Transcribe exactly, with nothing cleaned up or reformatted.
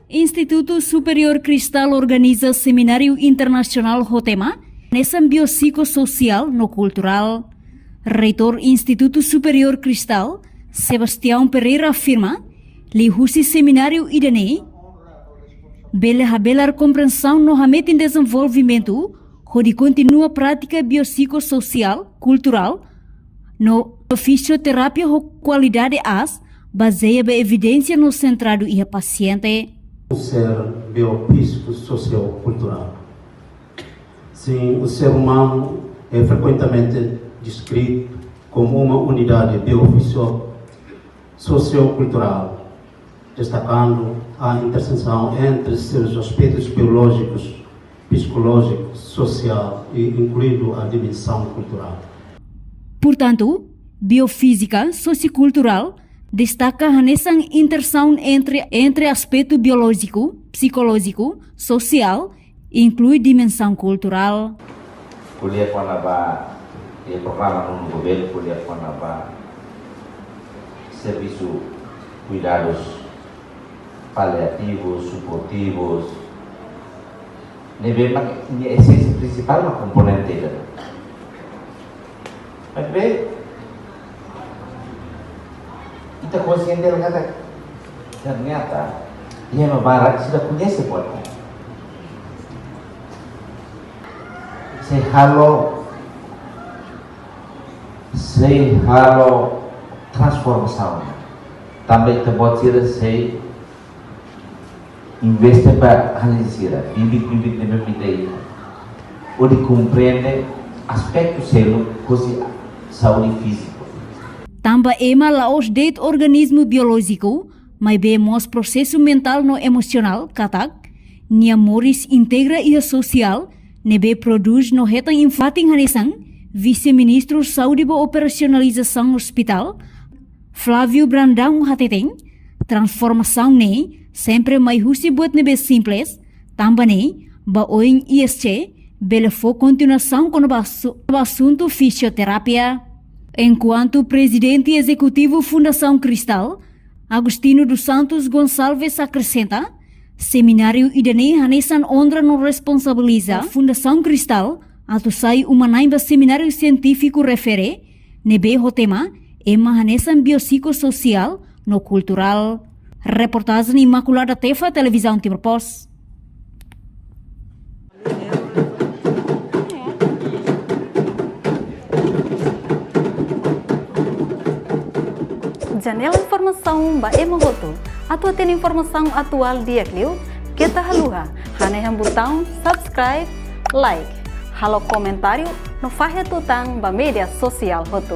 Institutu Superiór Cristal organiza semináriu internasionál ho tema hanesan biopsikossosiál no kulturál. Reitór Institutu Superiór Cristal, Sebastião Pereira afirma, liuhusi semináriu ida-ne'e, bele habelar komprensaun no hametin dezenvolvimentu hodi kontinua prátika biopsikossosiál, kulturál no fisioterapia ho kualidade aas, bazeia ba evidénsia no sentradu iha pasiente. O ser biopsicossociocultural. Sim, o ser humano é frequentemente descrito como uma unidade biofisio-, sociocultural, destacando a interseção entre seus aspectos biológicos, psicológico, social e incluindo a dimensão cultural. Portantu, biofízika sosiokulturál destaka hanesan intersesaun entre, entre aspetu biolójiku, psikolójiku, sosiál, inklui dimensaun kulturál. Ko'alia kona-ba, eh, programa nonu governu, ko'alia kona-ba servisu kuidadus paliativus, suportivus. Ne'ebé mak nia esénsia prinsipál mak komponente ida. Maibé ita konsiente katak ternyata ema barak seidauk koñese buat ne'e. Sei halo, sei halo transformasaun. Tanba ita-boot sira sei investe ba alin sira, bibit-bibit ne'ebé mak ita iha, hodi komprende aspetu seluk husi saúde fíziku. Tanba ema la'ós de'it organismu biolójiku, maibé mós prosesu mentál no emosionál, katak nia moris integra iha sosiál, ne'ebé prodús no hetan influénsia hanesan Vise-Ministru Saúde ba Operasionalizasaun Ospitál, Flávio Brandão hateten, transformasaun ne'e sempre mai husi buat ne'ebé simples, tanba ne'e, ba oin I S C bele fó kontinuasaun kona-ba asu-, ba asuntu fisioterapia. Enkuantu Prezidente Ezekutivu Fundasaun Cristal, Agostinho dos Santos Gonçalves akresenta, semináriu ida-ne'e hanesan onra no responsabiliza Fundasaun Cristal atu sai uma-na'in ba semináriu sientífiku refere, ne'ebé ho tema ema hanesan biopsikossosiál no kulturál. Reportajen Imaculada Tefa, Televizaun Timor Post. Janela informasaun ba ema hotu. Atu hatene informasaun atuál di'ak liu, keta haluha hanehan butaun subscribe, like, halo komentáriu no fahe tutan ba média sosiál hotu.